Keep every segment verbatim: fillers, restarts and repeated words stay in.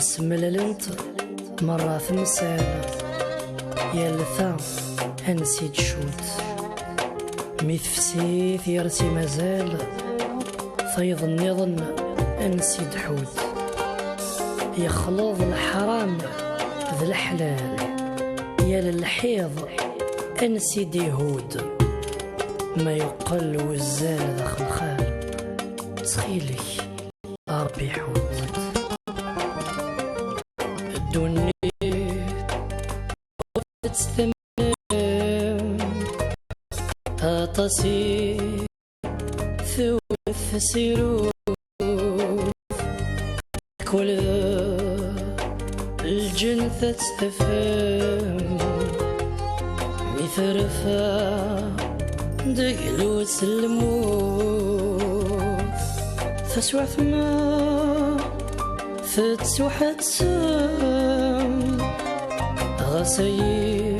Semlalent merra temsal, yal ta ansi d-tcudd. Mi tefsi tgersi mazal, tayeḍ nniḍen ansi d-tḥudd. Yexleḍ leḥram d leḥlal, yal lḥiḍ ansi d-ihudd. Ma yeqqel wuzzal d axelxal, ttxil-k, a Ṛebbi ḥudd. Ddunit ur tettemnem, aṭas i tewwet tasirut, kul lǧennet ad tt-tafem. Mi terfa deg lwes lmut, taswiɛt ma tettwaḥettem, ɣas ayi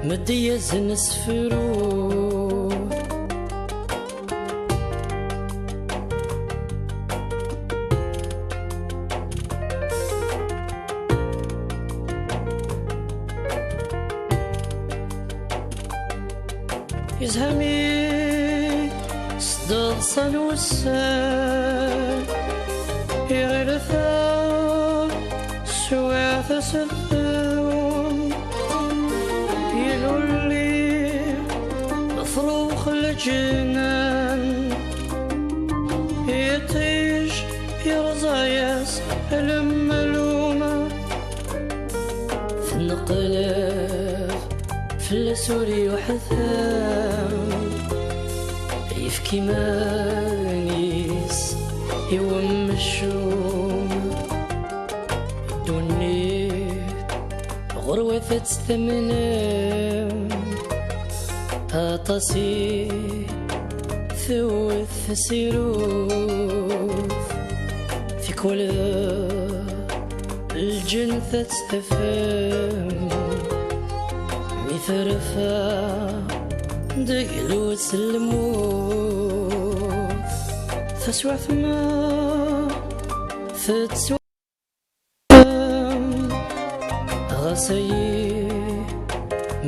meddi-yasen sefru. Yezha mi s-d-ḍsan wussan, iɣil ta swiɛt aseddum, ilulli lefrux leǧnan, iṭij irẓa-yas lemluma. Tenqleb fell-as ur yuḥtam, yefk iman-is i wemcum. Ddunit ɣur-wat ad tt-tamnem, aṭas i tewwet tasirut, tikwal lǧennet ad tt-tafem. Mi terfa deg lwes lmut, taswiɛt ma tettwafem, ɣas ayi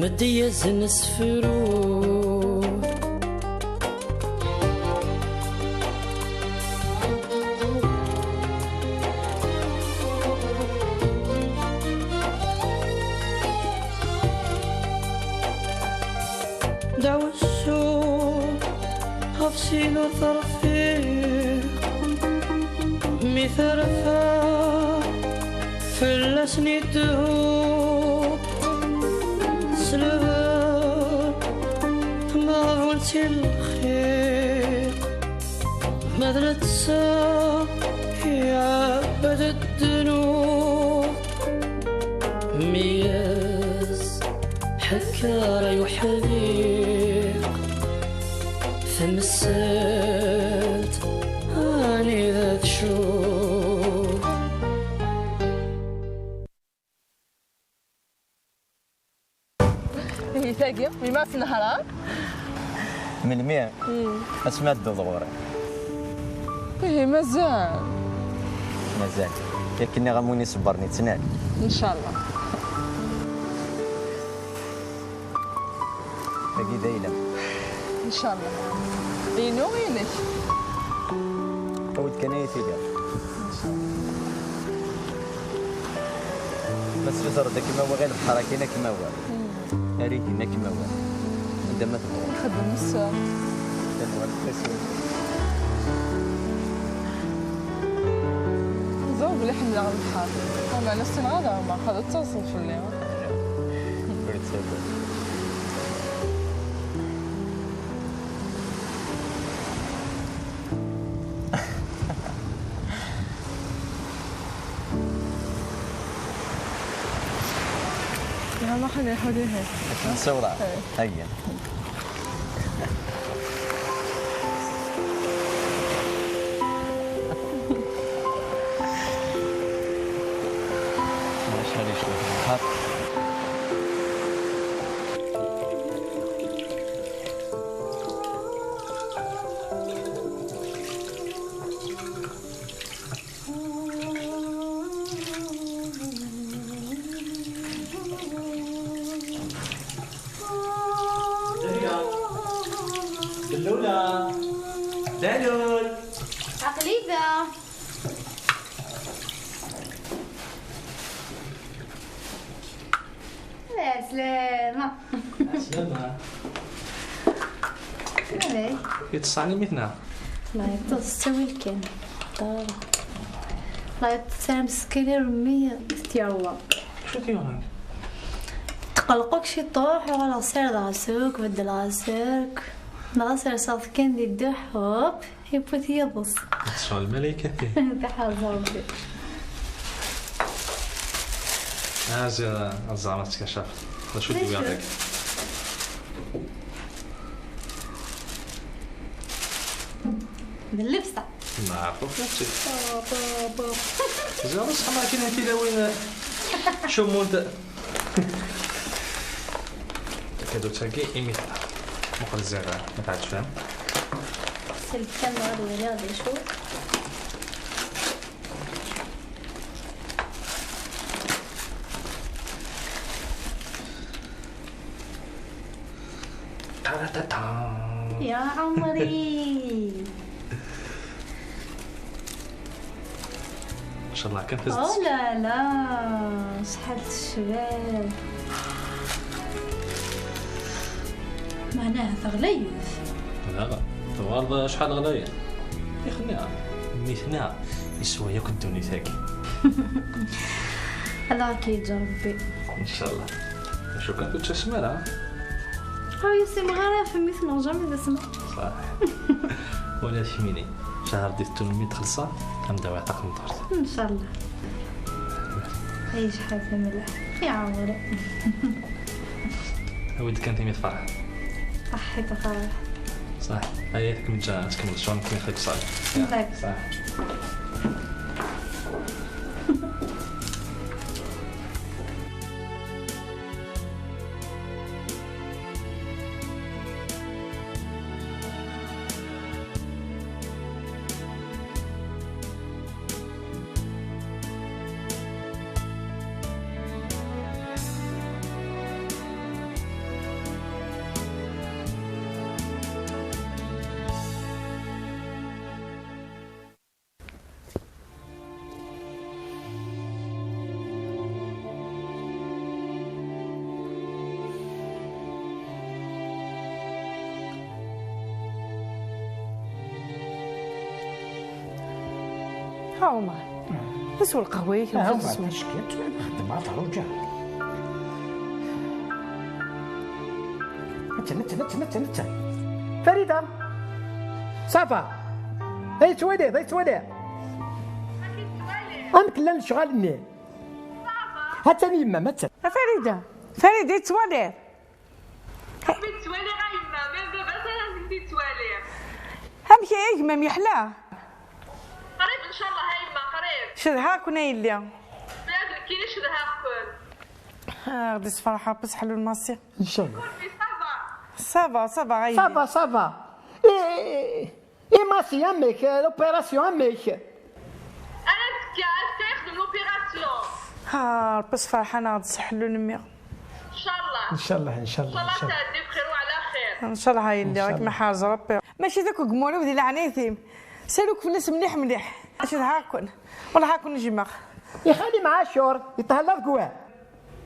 meddi-yasen sefru. Dawsu ɣef sin ur terfiq, mi terfa fell-asen idehhu. Tesleb tmeɣbunt i lxir, ma d netta iɛebbed ddnub. Mi as-ḥekker ay uḥdiq, tamsalt anida tcud. Ihi tagi, melmi ad tnehreḍ? Melmi? Asmi ad dduḍ ɣur-i. Ihi mazal. Mazal. Yak nniɣ-am win iṣebbren yettnal. Ncallah. Tagi d ayla-m. Ncallah. Inu, inek? Awi-d kan ay tili. Ncallah. Ma tessuter-d ad kem-awiɣ i lebḥer, akin ad kem-awiɣ. Ar igenni ad kem-awiɣ. Anda ma tebɣuḍ. Ixeddem sser. Tamwa n lqisem. Ẓer belli ḥemmleɣ lebḥer. Ameɛna ssineɣ ad ɛumeɣ, xaṭer ad taseḍ fell-i. Ur ttagad. يلا خلي يحوديها. Nsiwḍeɛ. Ayya. Maca ɣef lḥeqq. Dalul. Aql-i da. Ɛeslama. Ɛeslama. Amek? Yeṭṭes ɛni mmi-tneɣ? La yeṭṭes, s ttawil kan. Ṭṭara. La yeṭṭes ara meskin i remmi t-yerwa. Acu t-yuɣen? Tqelqeɣ ciṭuḥ, uɣaleɣ sirdeɣ suk, beddleɣ sirk. Dɣa serseɣ-t kan di dduḥ, hop, yewwi-t yiḍes. Tecɣel lmalaykat-ihin. Taḥerz Rebbi. Ah, ziɣ ad ẓreɣ ad tkacafen. D acu d-tewwiḍ dagi? D llebsa. Maɛqul, mačči. Ziɣ d ṣṣeḥ ma kinin tilawin cummunt. Takadut-agi imi tella. Muqel ziɣ ma teɛǧeb-am. Sel kan ad waliɣ d acu. Taratata. Ya ɛemri. Macallah kan. Oh la la, acḥal tecbiḍ. Meɛnaha teɣlayet. Ɣer, tebɣiḍ acḥal ɣlayet? Ixniɣ. Mmi-tneɣ yeswa yakk ddunit-agi. Ala ad k-yeǧǧ Rebbi. Ncallah. Acu kan ur tettasem ara? Ur yessimeɣ ara ɣef mmi-tneɣ, jamais d asma. Ṣaḥ. Wala d kemmini. Cahar di tettun mi d-xelṣa, am dawiɣ taqenṭart. Ncallah. Ay acḥal d amelleḥ. Iɛawed. Awi-d kan timi tferḥ. Ṣaḥit a Fareḥ. Ṣaḥ. Ay, kem ǧa, tkemmel ccɣel, kem xik ṣaḥ. D'accord. Ṣaḥ. Ha Ɛumer, d acu lqahwa-ik? Ah, Ɛumer, ticki, xeddmeɣ ɣef Ṛuǧa. Netta, netta, netta, netta, netta. Farida, ça va? Ay ttwaliḍ, ay ttwaliḍ. Amek llan lecɣal-nni? Attan yemma-m, attan. A Farida, Farida, i tettwaliḍ? Ur ttwaliɣ a yemma, ma d baba-s ara tent-id-ttwaliɣ. Amek ay gma-m, yeḥla? Qrib, ncallah, a yemma, qrib. Cedhaɣ-ken a yelli. Ma d nekkini cedhaɣ-ken. Ah, ɣ-d-isferḥ Rebbi s ḥellu n Massi. Ncallah. Kurmi, ça va? Ça va, ça va, a yelli. Ça va, ça va. Eh, eh, eh. I Massi, amek? L'opération, amek? Ara tekka, azekka yexdem l'opération. Ha, Rebbi s ferḥan ad sḥellun mmi. Ncallah. Ncallah, ncallah, ncallah. Ncallah tɛeddi bxir wa ɛla xir. Ncallah a yelli, ncallah. Ad kem-iḥrez Rebbi. Mačči d akk gma-w di leɛnayt-im. Saluk fell-as mliḥ mliḥ. Cedhaɣ-ken. Wellah ad ken-jjmeɣ. I xali Mɛacur, yethelleḍ deg wa?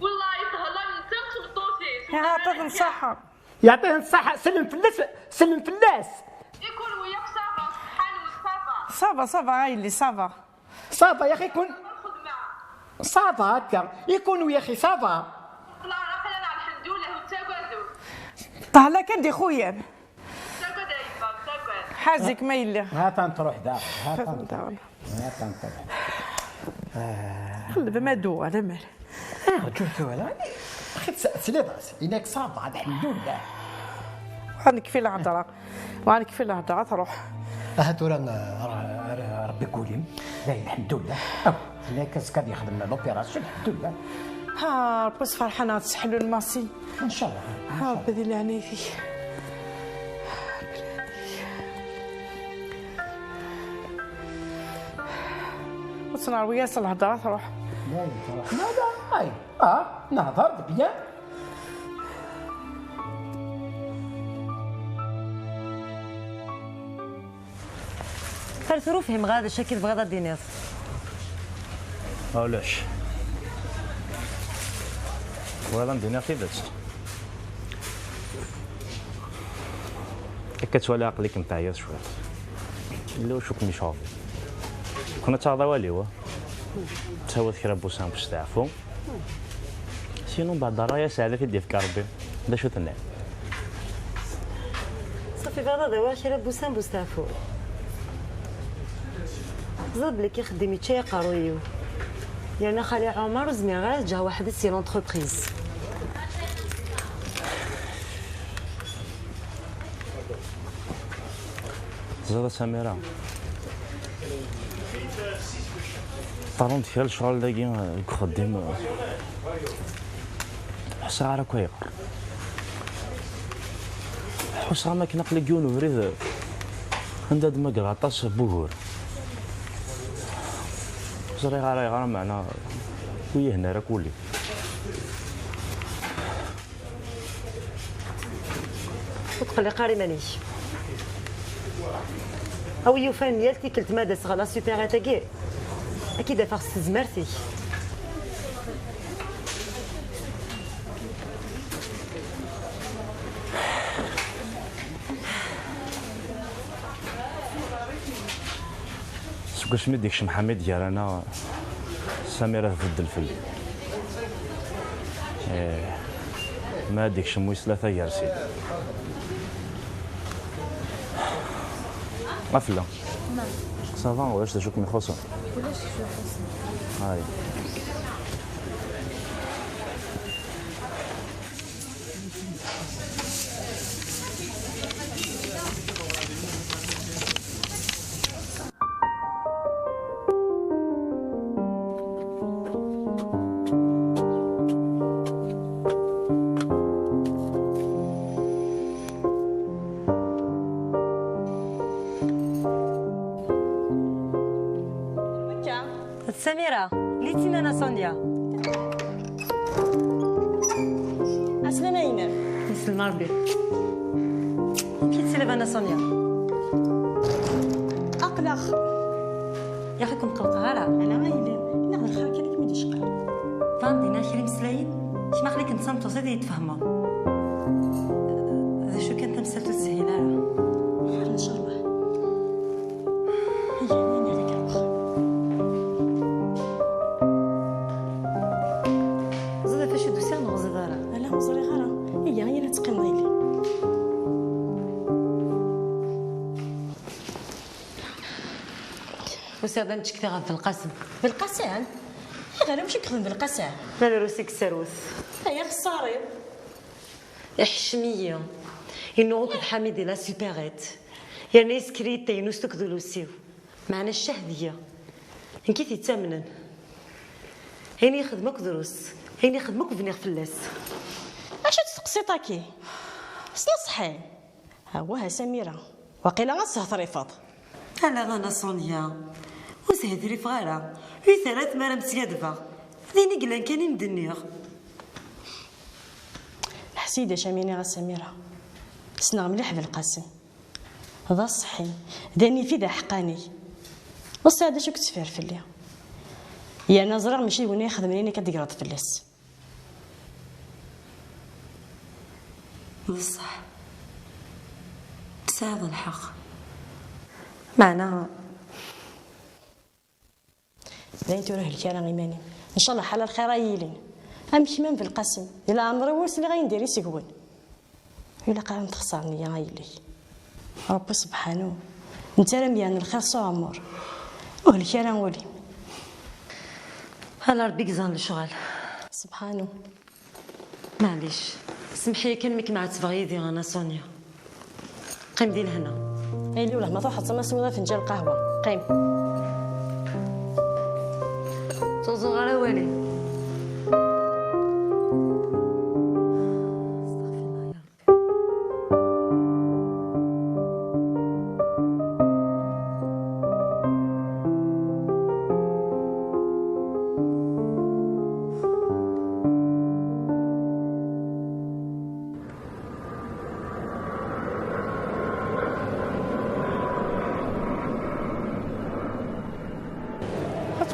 Wellah yethelleḍ netta d tmeṭṭut-is. Yeɛṭi-k ṣṣeḥḥa. Yeɛṭi-k ṣṣeḥḥa, sellem fell-as, sellem fell-as. I kunwi yakk ça va, ṣṣeḥḥa-nwen ça va? Ça va, ça va a yelli, ça va. Ça va, yaxi kun-, ça va akka. I kunwi yaxi, ça va? Ṭṭhela kan d ixuyam. Ḥazik ma yelli. Ha-t-an truḥ daɣ, ha-t-an truḥ. Ha-t-an truḥ. Qelleb ma d-uɣal, amer. Ah, ǧǧu tura. Axi tesliḍ-as, inak ça va, lḥemdullah. Wa nekfi lhedra. Wa nekfi lhedra, truḥ. Aha tura, n-, r-, r-, Rebbi ggulim. Dayen, lḥemdullah. Aw, inak azekka ad yexdem l'opération, lḥemdullah. Ha, Rebbi s ferḥan ad sḥellun Massi. Ncallah. Ha, Rebbi di leɛnayt-ik. Ur tt-nerwi-as lhedra, truḥ. Dayen, truḥ. Nada, ay. Ah, nehḍer-d bien. Ar tura ur fhimeɣ ara d acu akka i tebɣiḍ ad d-tiniḍ. Ulac. Bɣiɣ ad m-d-iniɣ tidet. Akka ttwaliɣ aql-ikem teɛyiḍ cwiṭ. Yella wacu kem-iceɣben. Kun ad taɣeḍ awal-iw, ah? Ttawat kra n wussan n westeɛfu. Sinon, beɛda ṛṛay-a, sseɛd ad t-id-yefk Ṛebbi. D acu tenniḍ? Ṣafi, bɣiɣ ad awiɣ kra n wussan n westeɛfu. Teẓriḍ belli k-ixeddem yečča aqerruy-iw. Yerna Xali Ɛumar ur zmireɣ ara ad ǧǧeɣ weḥd-i si l'entreprise. Teẓriḍ a Samira, qqaren-d kra lecɣal dagi deg uxeddim, ḥṣiɣ ara akk ayɣer. Ḥusseɣ am akken aql-i deg yiwen ubrid anda d-mmagreɣ aṭas n wugur. Ur ẓriɣ ara ayɣer, meɛna ur yehna ara akk wul-iw. Ur tqelliq ara iman-ik. A wi yufan yal tikkelt ma d-aseɣ la supérette-agi, ad k-id-afeɣ s tezmert-ik. Seg wasmi i d-ikcem Ḥamid gar-aneɣ, Samira tbeddel fell-i. Eh, ma ad d-ikcem wis tlata gar-asen. Afella. Ça va, ulac d acu kem-ixuṣṣen? Ulac d acu ixuṣṣen. Ay. Samira, li d tin Anna Sonia. Aslama-inem. Islem Ṛebbi. Amek i tesleb Anna Sonia? Aql-aɣ. Yaxi ur kem-qellqeɣ ara. Ala a yelli, neɣ d lxir kan i kem-id-icqan. Bɣan d-iniɣ kra imeslayen, kemm aql-ikem d tameṭṭut ad iyi-tfehmeḍ. D acu kan, tamsalt ur teshil ara. Xir ncallah. Iga, ini-d akka wexxam. Ẓriɣ ɣef acu d-usiɣ neɣ ẓriɣ ara? Ala, ur ẓriɣ ara. Iga, ini-d teqqimeḍ yelli. Usiɣ-d ad neččekti ɣef Belqasem. Belqasem? Ayɣer, amek i yexdem Belqasem? Malrus i yesserwet. Ay axeṣṣar-iw. Iḥeccem-iyi. Yennuɣ akked Ḥamid di la supérette. Yerna yessker-iyi-d tagnust akked ulusiw. Meɛna ccah deg-i. Nekk i t-yettamnen. Ayen yexdem akk drus. Ayen yexdem akk bniɣ fell-as. Acu testeqsiḍ-agi? Sneṣḥi. Awah a Samira, waqila ad teshetrifeḍ. Ala a Nna Sonia, ur shitrifeɣ ara, ur yi-terri ara tmara ad m-skaddbeɣ. D ayen i yellan kan i m-d-nniɣ. Ḥess-iyi-d acu am iniɣ a Samira. Ssneɣ mliḥ Belqasem. D aṣeḥḥi, d anif i d aḥeqqani. Ur sɛiɣ d acu k-tteffer fell-i. Yerna ẓriɣ mačči d win i ixedmen ayen akka d-tegreḍ fell-as. D ṣṣeḥ. Tesɛiḍ lḥeqq. Meɛna. Dayen tura helk ara iman-im. Ncallah ḥala lxir ay yilin. Am kemm am Belqasem, di leɛmer-iw ur sliɣ ayen diri seg-wen. Ur ilaq ara ad texṣer nniya a yelli-k. Ṛebbi sebḥanu, netta ara m-yerren lxir s uɛemmer. Ur helk ara ul-im. Ala Ṛebbi i yeẓran lecɣal. Sebḥanu. Maɛlic, semḥ-iyi kan mi kem-ɛettbeɣ yid-i a Nna Sonia. Qqim di lehna. Ay Lula, ma truḥeḍ tama swiḍ afenǧal lqahwa. Qqim. Ur ẓuɣ ara awal-im.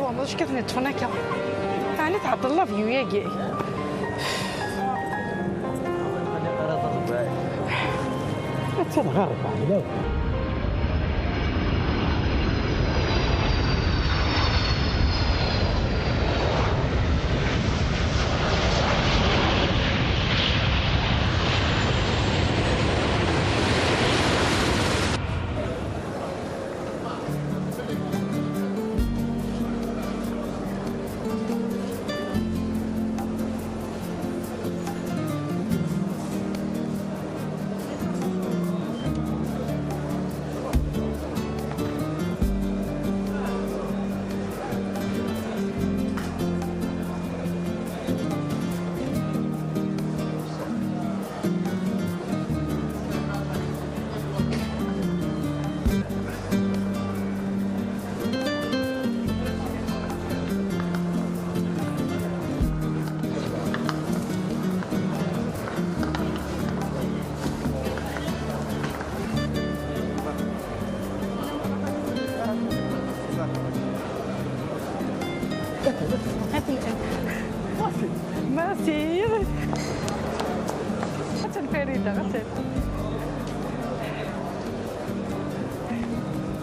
Acu kan ten-iṭṭfen akka? Ɛni tɛeṭṭel la view-agi? Atta dɣa rebɛa. Merci. Atan Farida, atan.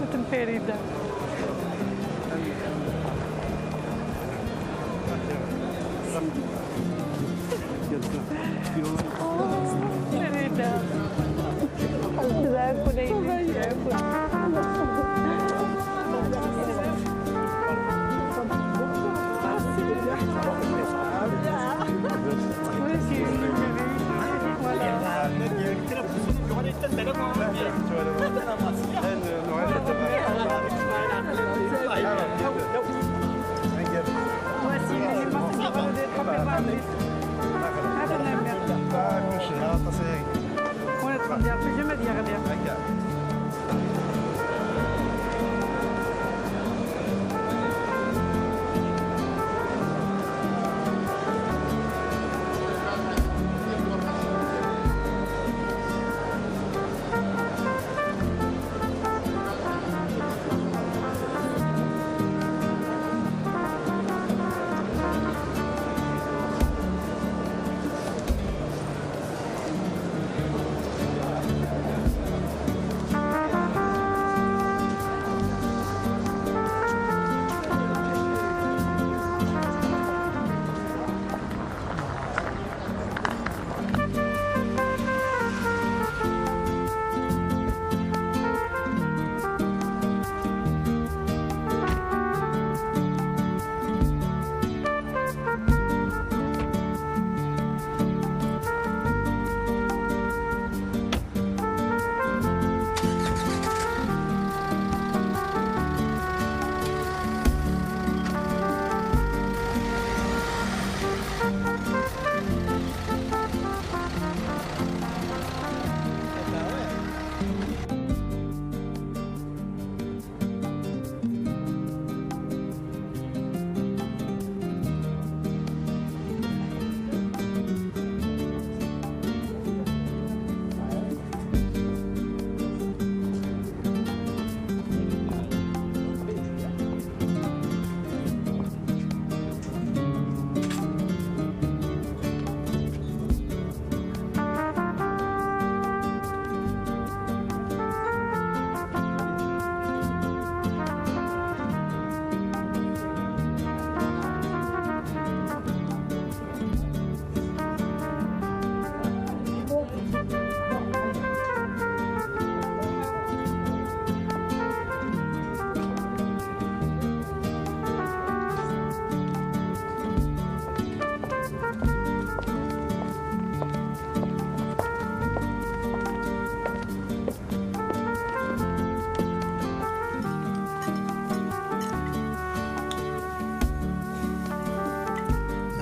Atan Farida. Farida. Voici, mais c'est pas ce que je veux dire, je vais pas dire. Ur yettqeddir, tejjem ad yeɣli.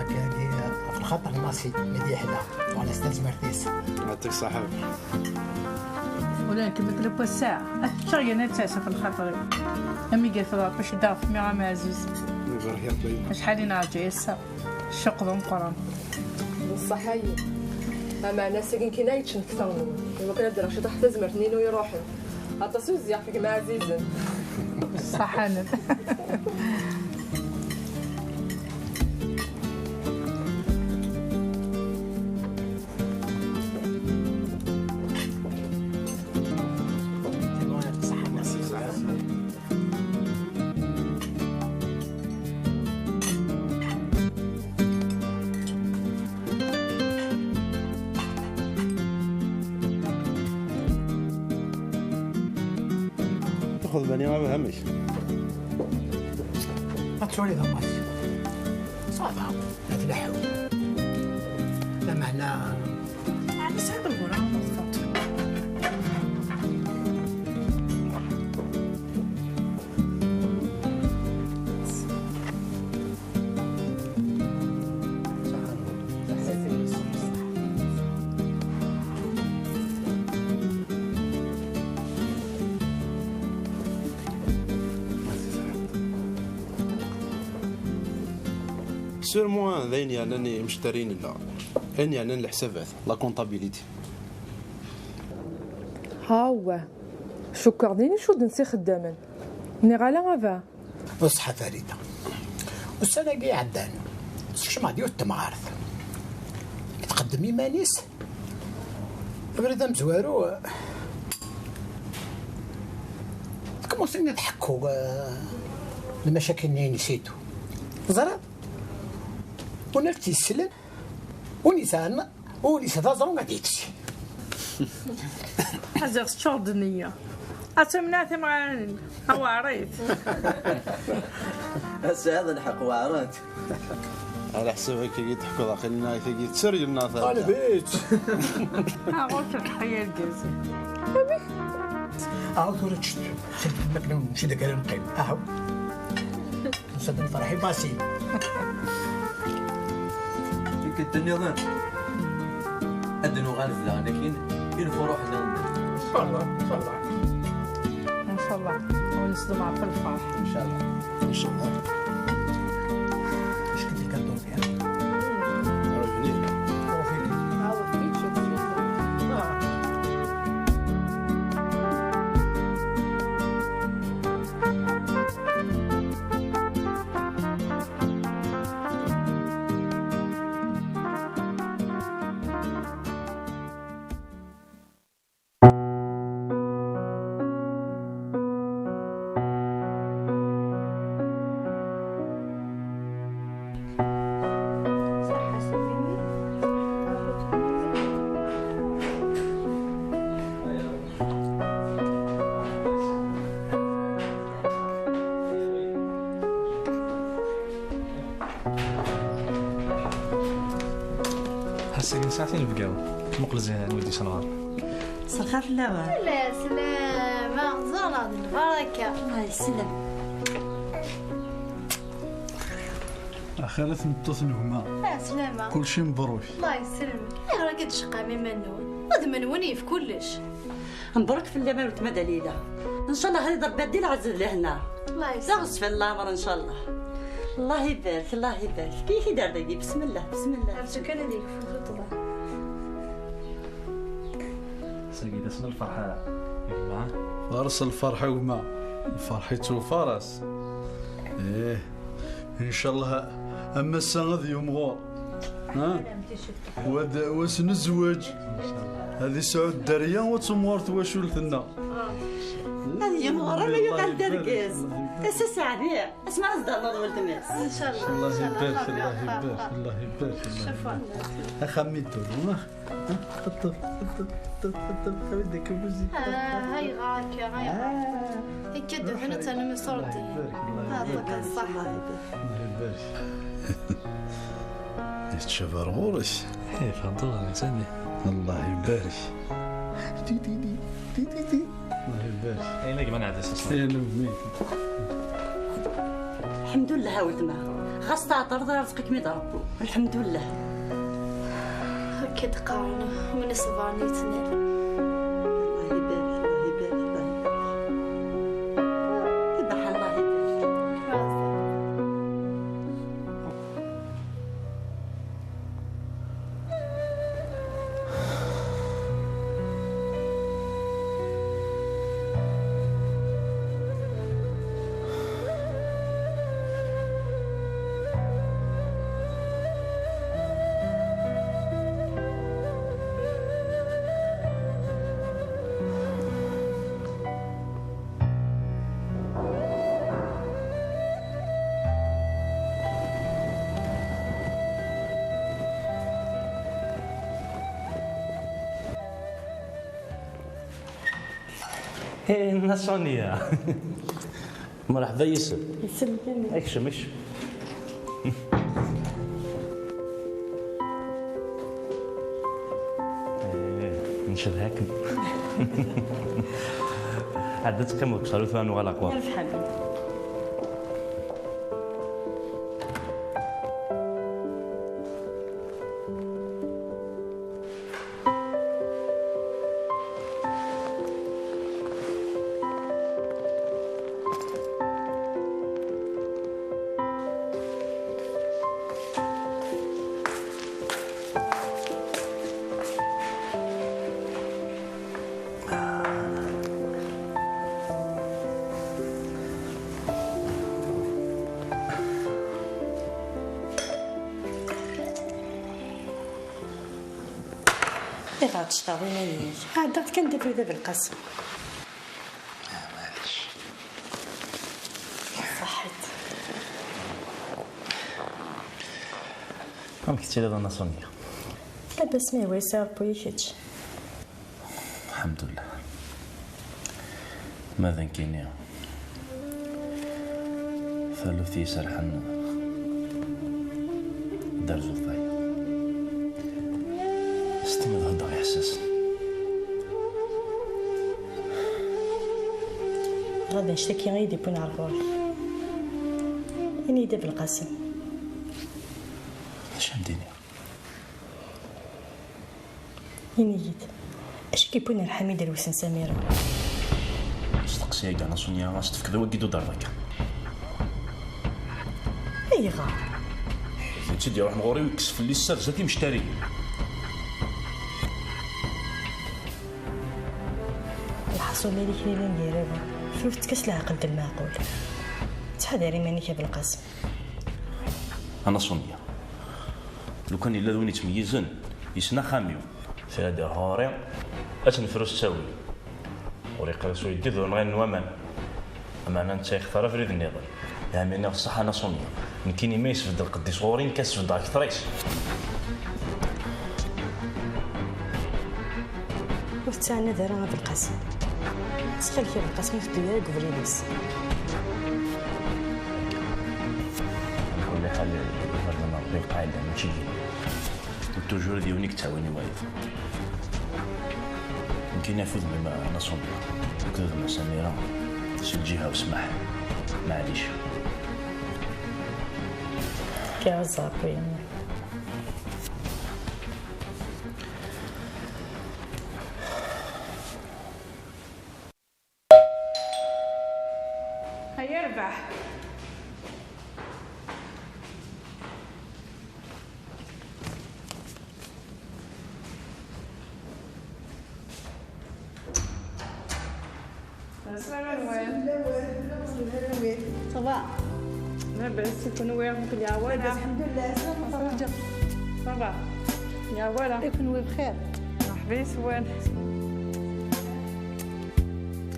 Nekk ɣef lxaṭer Massi mi d-yeḥla, tuɣal-as tazmert-is. Yeɛṭik ṣṣeḥḥa. Ula nekk metlab wass-a, ad ččeɣ yerna ad ttɛassa ɣef lxaṭer-iw. Am i yerfed Ṛebbi ceddaɣ ɣef mmi-m ɛziz. Ibarek-ak a yemma. Acḥal i neɛǧa ass-a. Ccuq d ameqqran. Beṣṣeḥ ayi. Ameɛna ass-agi nekkini ay yeččen kter-nwen. Iwakken ad d-rreɣ ciṭuḥ tazmert-nni-inu iruḥen. Aṭas i uzziɣ ɣef gma ɛzizen. Ṣṣaḥanen. Xedmani a baba, amek? Ad twaliḍ a Mass. Ça va, ad tleḥḥu. Lameɛna, ɛni tesɛiḍ ugur-a ma tfeḍ? Sûrement d ayen yernan imcettariyen-nneɣ, ayen yernan leḥsabat, la comptabilité. Hawa, cukkeɣ din i cudden s ixeddamen. Nniɣ ala a baba. D ṣṣeḥḥa Farida. Ussan-agi iɛeddan, tekcem-aɣ-d yiwet temɣart. Tqeddem iman-is. Abrid amezwaru, tkemusin ad tḥekku, eh, lmacakil-nni-ines i du. Teẓriḍ? Win ara tt-yesslen, win yesɛan, win yesɛa d aẓru ad yekkes. Aziɣ teččur-d nniya. Ad temneɛ timɣarin. Aweɛrit. Ass-a d lḥeqq weɛrent. Ala ḥsab akka i d-teḥkuḍ aqil-nneɣ tagi d teryel neɣ ta. Qleb-itt. Ah, ɣur-k lḥeqq ay argaz. Amek? Aw tura ččet. Send makken mačči d agar ad neqqim. Ahaw. Nṣaden lferḥ i Basil. Tikkelt nniḍen ad d-nuɣal daɣen akin i lefruḥ nniḍen. Ncallah, ncallah. Ncallah. Ur nesdem ɣef lferḥ. Ncallah. Ncallah. Acu k-d-ikka Ṛebbi, ha? Ṛebbi. Ṛebbi. Ass-agi nesɛa tinebgawen. Muqel zihin anwa i d-yessenɣaren. Ṣṣeḥa fell-awen. Ala, slama. Ẓẓareɣ d lbaraka. Allah yeslam. Axir a tmeṭṭut n gma. Ah, slama. Kulci mebruk. Allah yeslam. Ayɣer akka d-tceqqam iman-nwen? Udem-nwen yif kullec. Mebruk fell-am a weltma Dalila. Ncallah ad iḍebbi di lɛezz d lehna. Allah yeslam. D aɣezfan n leɛmer ncallah. Allah ibarek, Allah ibarek. Efk-iyi-t-id ar dagi, bismillah, bismillah. Ar kan ad yekfu tuṭṭḍa. Sagi d ass n lferḥ a gma. Fares lferḥ a gma. Lferḥ yettwafares. Ih. Ncallah am ass-a ad yumɣur. Ha? Wad, wass n zzwaǧ. Ad isɛu dderya u ad tumɣur twacult-nneɣ. Ad yumɣur ama yuɣal d argaz. Ass-a seɛdiɣ. Asma ad s-d-ternuḍ weltma-s. Ncallah. Allah ibarek, Allah ibarek, Allah ibarek, Allah ibarek. Axxam mi d-turu. Ṭṭef, ṭṭef, ṭṭef, ṭṭef, ṭṭef, awi-d akka buzi. Ah, ayɣer akka, ayɣer? Ah. Akka d-uḥen ad ternu mi ṣurdi. Allah ibarek, Allah ibarek. Ah, ṣṣeḥ. Allah ibarek. Yettcabar ɣur-k. Eh, fehmeḍ ɣer sani. Allah ibarek. Di, di, di, di, di, di. الله يبارك. اين يا جماعه هذا السلسله؟ اين ميت؟ الحمد لله ولتما. غاس تعطر رزقك ميد ربو. الحمد لله. هكا تقارن من صبرني تنال. الله يبارك، الله يبارك، الله يبارك. يذبح الله يبارك. Nna Sonia. Mreḥba yis-m. Yis-m kan. Ekcem, ekcem. Eh, ncedha-kem. Ɛad ad teqqimeḍ deg usalu tura nuɣal aqwa. Yerbeḥ a baba. Ayɣer tecṭaḍ iman-ik? Ɛeddaɣ-d kan d abrid a Belqasem. Ah, maɛlic. Ṣaḥit. Amek tettiliḍ a Nna Sonia? Labas, ma yehwa-yas Ṛebbi, i kečč? Lḥemdullah. Ma d nekkini, taluft i yi-serḥen d arzu ẓẓay. S tin i d-heddeɣ iḥessasen. Ɣad annect-agi i yi-d-iwwin ɣer ɣur-k. Ini-yi-d a Belqasem. D acu am d-iniɣ? Ini-yi-d, acu i k-yewwin ar Ḥamid Lewsen Samira? Asteqsi-agi a Nna Sonia, a s-tefkeḍ i wagi d uderḍ akka. Ayɣer? D netta i d-iruḥen ɣur-i u yekkes fell-i sser zdat imectariyen. Lḥaṣun, ma yella kra n gar-awen, fru tettas leɛqel d lmeɛqul. Ttḥadar iman-ik a Belqasem. A Nna Sonia, lukan yella d win yettmeyyizen, yessen axxam-iw. Tura d-iruḥ ɣur-i, ad tt-nefru s ttawil. Ur iqris uyeddid ur nɣilen waman. Ameɛna netta yextar abrid nniḍen. Yeɛni nniɣ ṣṣeḥ a Nna Sonia. Nekkini ma yesbedd lqedd-is ɣur-i, nekk ad sbeddeɣ akter-is. Ur tettɛanad ara a Belqasem. Ttxil-k a Belqasem, ur teddu ara deg ubrid-is. Ɛla kulli ḥal, iberdan n Ṛebbi lqaɛida mačči d yiwen. U toujours d yiwen i yettɛawin i wayeḍ. Nekkini af udem-im a Nna Sonia, akked udem n Samira, si lǧiha usmaḥ, maɛlic. Kkaw a Ṛebbi. Ay yerbeḥ. Asalamu alaykum. Ça va? Labas, i kunwi? Amek lɛawara? Labas, lḥemdulillah. Asalamu alaykum. Ça va? Lɛawara? I kunwi bxir? Merḥba yes-wen.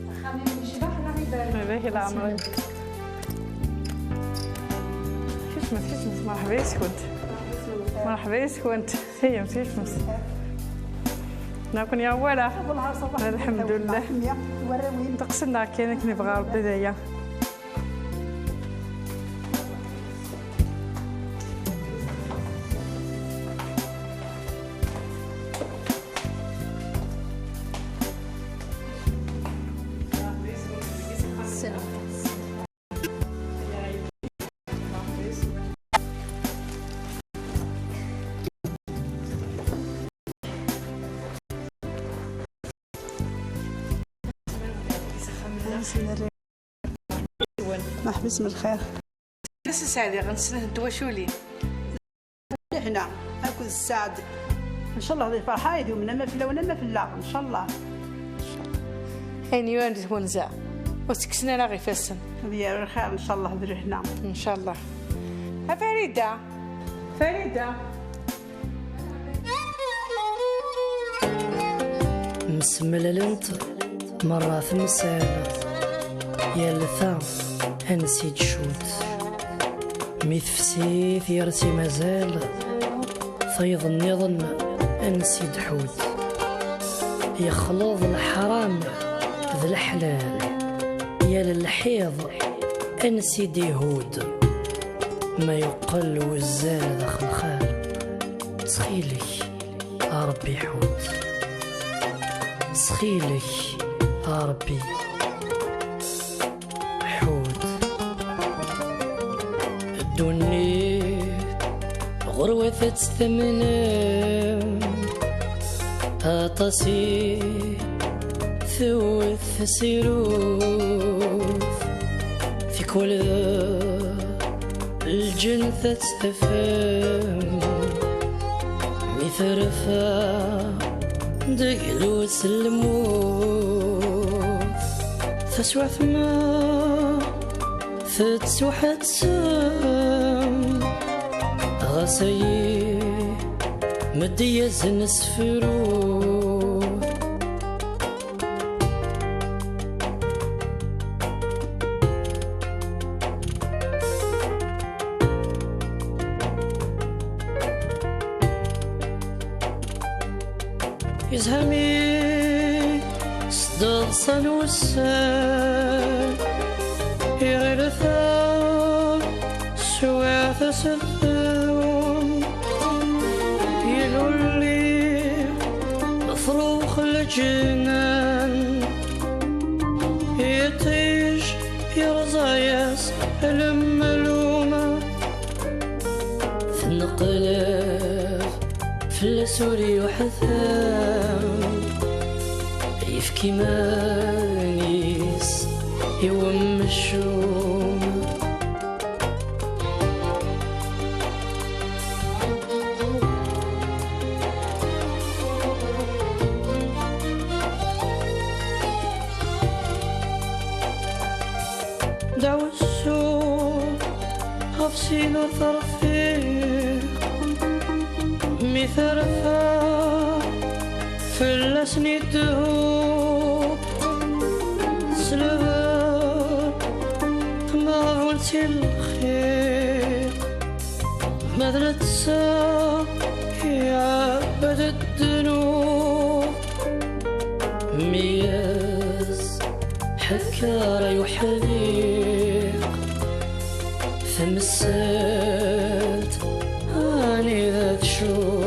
Axxam-im yecbeḥ neɣ iberrek? Ibarek leɛmer-im. Kecmet, kecmet, merḥba yes-kent. Merḥba yes-kent. Iyem, kecmet. Nekkni awal. Lḥemdullah. Ddeqs-nneɣ kan akken yebɣa Ṛebbi d aya. Merḥba yes-m lxir. Ass sɛidiɣ n snat n twaculin. Lehna akked sseɛd. Ncallah di ferḥ ay d-yumen ama fell-awen ama fell-aɣ, ncallah. Ayen yuran di twenza, ur ttekksen ara ɣef ifassen. Ad yaru lxir, ncallah, d lehna. Ncallah. A Farida! Farida! Msemlalent merra temsal, yal ta ansi d-tcudd. Mi tefsi tira-s mazal, tayeḍ nniḍen ansi d-tḥudd. Yexleḍ leḥram d Leḥlal, yal lḥiḍ ansi d-ihudd, ma yeqqel wuzzal d axelxal. Ttxil-k, a Ṛebbi, ḥudd. Ttxil-k, a Ṛebbi, ḥudd. Ddunit ɣur-wat ad tt-tamnem, aṭas i tewwet tasirut, tikwal d lǧennet ad tt-tafem, mi terfa deg lus n lmut. Taswiɛt ma tettwaḥettem, ɣas ayi, meddi-yasen asefru. Izhami s-d-ḍsan wussan, iɣil ta swiɛt aseddum, ilulli frux leǧnan, iṭij irẓa-yas lemluma. Tenqleb fell-as ur yuḥtam, yefk iman-is i wemcum. Dawsu ɣef sin ur terfiq, mi terfa fell-asen idehhu. Tesleb tmeɣbult i lxiq, ma d netta iɛebbed ddnub. Mi yesḥekker ay uḥdiq, tamsalt anida tcum.